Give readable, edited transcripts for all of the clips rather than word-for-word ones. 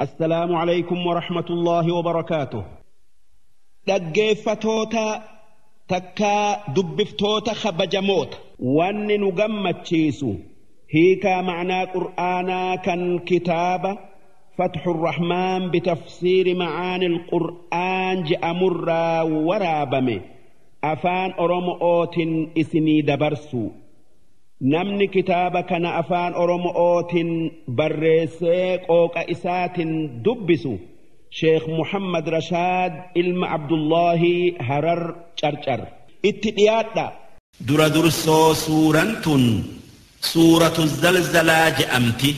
السلام عليكم ورحمة الله وبركاته. Dhaggeeffatoota takkaa dubbiftoota kabajamoota, wanni nu gammachiisu hiikaa ma'naa qur'aanaa kan kitaaba فتح الرحمن بتفسير معاني القرآن je'amurraa waraabame afaan Oromootiin isinii dabarsu. Namni kitaaba kana afaan Oromootiin barreessee qooqa isaatiin dubbisu Sheekh Muhammad Rashaad ilma Abdullahi, Harar Carcar. Itti dhiyaadha. Dura dursoo suuraan tun Suuratu Zalzalaa je'amti.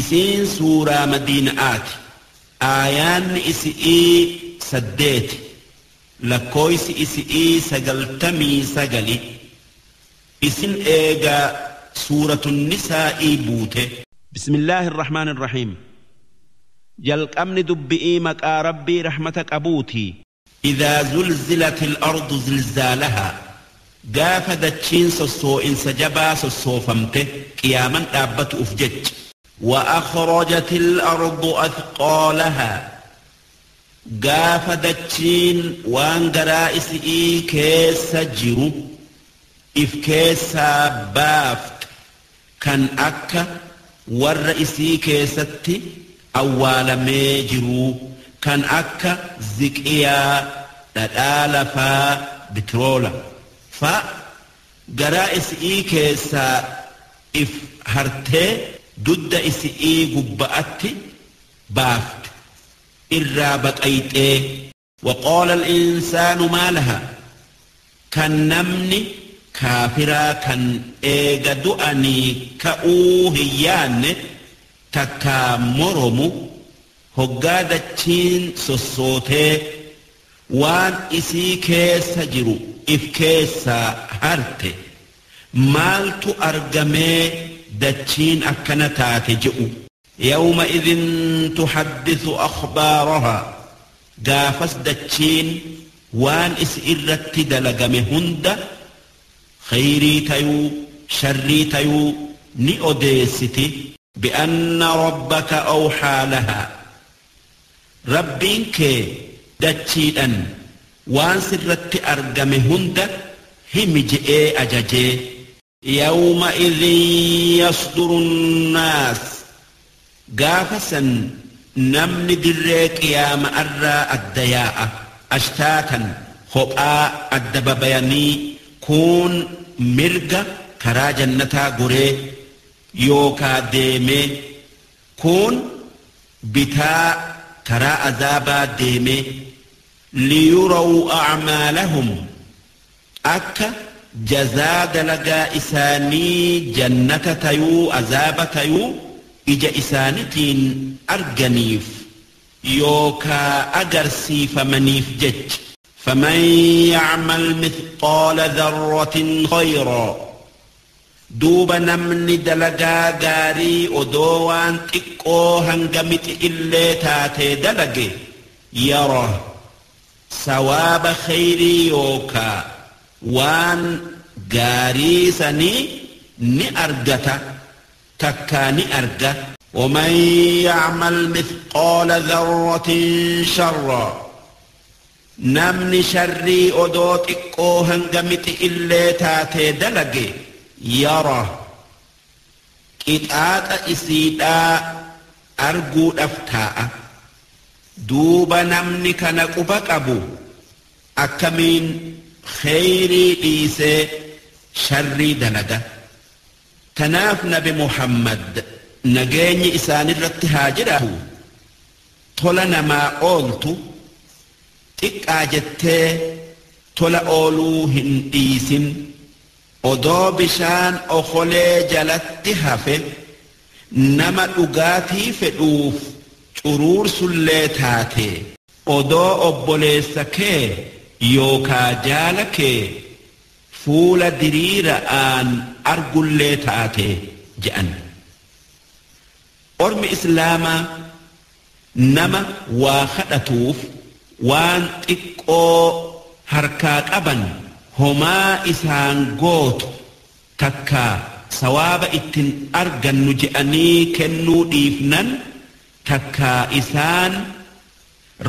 Isiin suuraa Madiina'aati. Aayaanni isi'ii 8, lakkooysi isi'ii 99. Isin eegaa Suuratu Nisaa'ii buute. بسم الله الرحمن الرحيم. Jalqabni dubbi'ii maqaa Rabbii rahmata qabuuti. إذا زلزلت الأرض زلزالها, gaafa dachiin sossoo'insa jabaa sossoofamte qiyaaman dhaabbatu uf jecha. وأخرجت الأرض أثقالها, gaafa dachiin waan garaa isi'ii keessa jiru if keessaa baafte, kan akka warra isii keessatti awwaalamee jiruu, kan akka ziqiyaa, dhadhaa lafaa, bitiroola fa garaa isi'ii keessaa if hartee dudda isi'ii gubba'atti baafte irraa baqayxee. وقال الإنسان ما لها, kan namni kaafiraa kan eega du'anii ka'uu hin yaanne takkaa moromu hoggaa dachiin sossootee waan isii keessa jiru if keessaa harte, maaltu argamee dachiin akkana taate je'u. يومئذ تحدث أخبارها, gaafas dachiin waan is irratti dalagame hunda, khayrii tayuu sharrii tayuu, ni odeessiti. بأن ربك أوحى لها, Rabbiin kee dachiidhan waan sirratti argame hunda himi je'ee ajajee. يومئذ يصدر الناس, gaafa san namni dirree qiyaama irraa adda yaa'a, أشتاتا, kophaa adda babayanii, kuun mirga karaa jannataa goree yookaa deemee, kuun bitaa karaa azaabaa deemee. ليروا أعمالهم, akka jazaa dalagaa isaanii, jannata tayuu azaaba tayuu, ija isaanitiin arganiif yookaa agarsiifamaniif jecha. فمن يعمل مثقال ذرة خيرا, duuba namni dalagaa gaarii odoo waan xiqqoo hanga mixi illee taatee dalage, يره, sawaaba khayrii yookaa waan gaarii sanii ni argata takkaa ni arga. ومن يعمل مثقال ذرة شرا, namni sharrii odoo xiqqoo hanga mixi illee taatee dalage, يره, qixaaxa isiidhaa arguudhaaf taa'a. Duuba namni kana quba qabu akkamiin kheyrii dhiisee sharrii dalaga? Tanaaf Nabi Muhammad, nageenyi isaanirratti haa jiraatu, tola namaa ooltu xiqqaa jettee tola ooluu hin dhiisin. Odoo bishaan okolee jalatti hafe nama dhugaatii fedhuuf curuursullee taate, odoo obboleessa kee yookaa jaala kee fuula diriira'aan argullee taate je'an. Ormi Islaamaa nama waa kadhatuuf waan xiqqoo harkaa qaban homaa isaan gootu takkaa sawaaba ittiin argannu je'anii kennuu dhiifnan. Takkaa isaan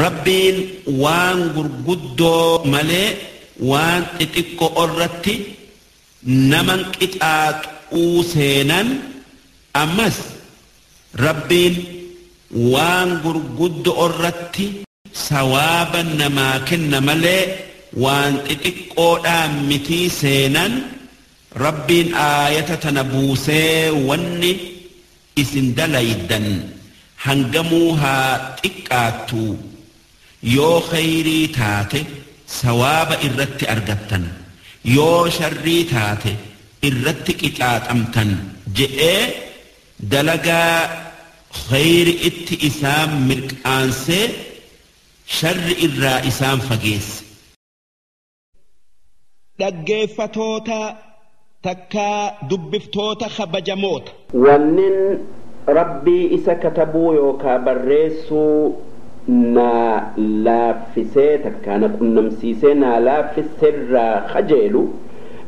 Rabbiin waan gurguddoo malee waan xixiqqoo irratti naman qixaaxuu seenan. Ammas Rabbiin waan gurguddoo irratti sawaaba namaa kenna malee waan xixiqqoodhaan mitii seenan. Rabbiin aayata tana buusee wanni isin dalaydan hangamuu haa xiqqaattu, yoo khayrii taate sawaaba irratti argattan, yoo sharrii taate irratti qixaaxamtan je'ee dalagaa khayri itti isaan mirqaansee sharri irraa isaan fageesse. Dhaggeeffatoota takkaa dubbiftoota kabajamoota. Wannin Rabbii isa katabuu yookaa barreessuu naa laaffisee takkaa na qunnamsiisee naa laaffiserraa kajeelu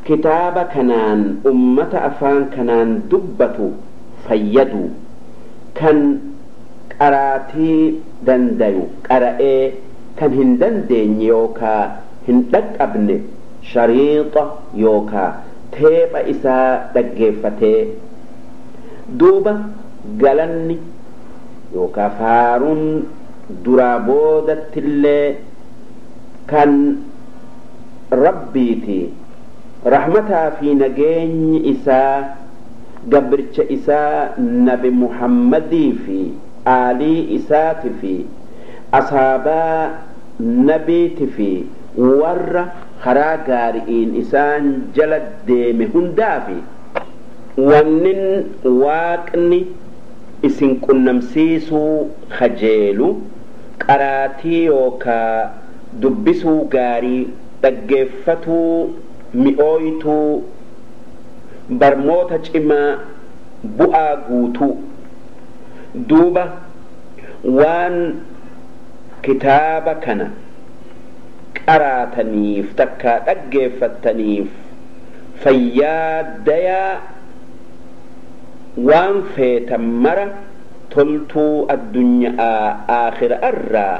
kitaaba kanaan ummata afaan kanaan dubbatu fayyadu, kan qaraatii dandayu qara'ee, kan hin dandeenye yookaa hin dhaqqabne shariixa yookaa teepha isaa dhaggeeffatee. Duuba galanni yookaa faaruun duraa boodattillee kan Rabbiiti. Rahmataa fi nageenyi isaa gabricha isaa Nabi Muhammadii fi aalii isaati fi asaabaa nabiiti fi warra karaa gaari'iin isaan jala deeme hundaafi. Wannin Waaqni isin qunnamsiisuu kajeelu qaraatii yookaa dubbisuu gaarii, dhaggeeffatuu mi'ooytuu, barmoota cimaa bu'aa guutuu. Duuba waan kitaaba kana qaraataniif takkaa dhaggeeffattaniif fayyaa dayaa, waan feetan mara toltuu addunyaa aakhira irraa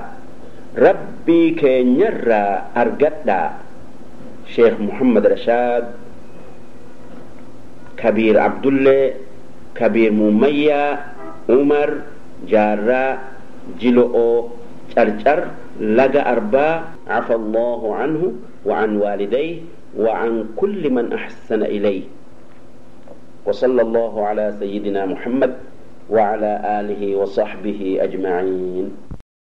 Rabbii keenyarraa argadhaa. Sheekh Muhammad Rashaad Kabiir Abdullee Kabiir Muummayyaa Umar Jaarraa Jilo'oo Carcar Laga Arbaa. عفى الله عنه وعن والديه وعن كل من أحسن إليه، وصلى الله على سيدنا محمد وعلى آله وصحبه أجمعين.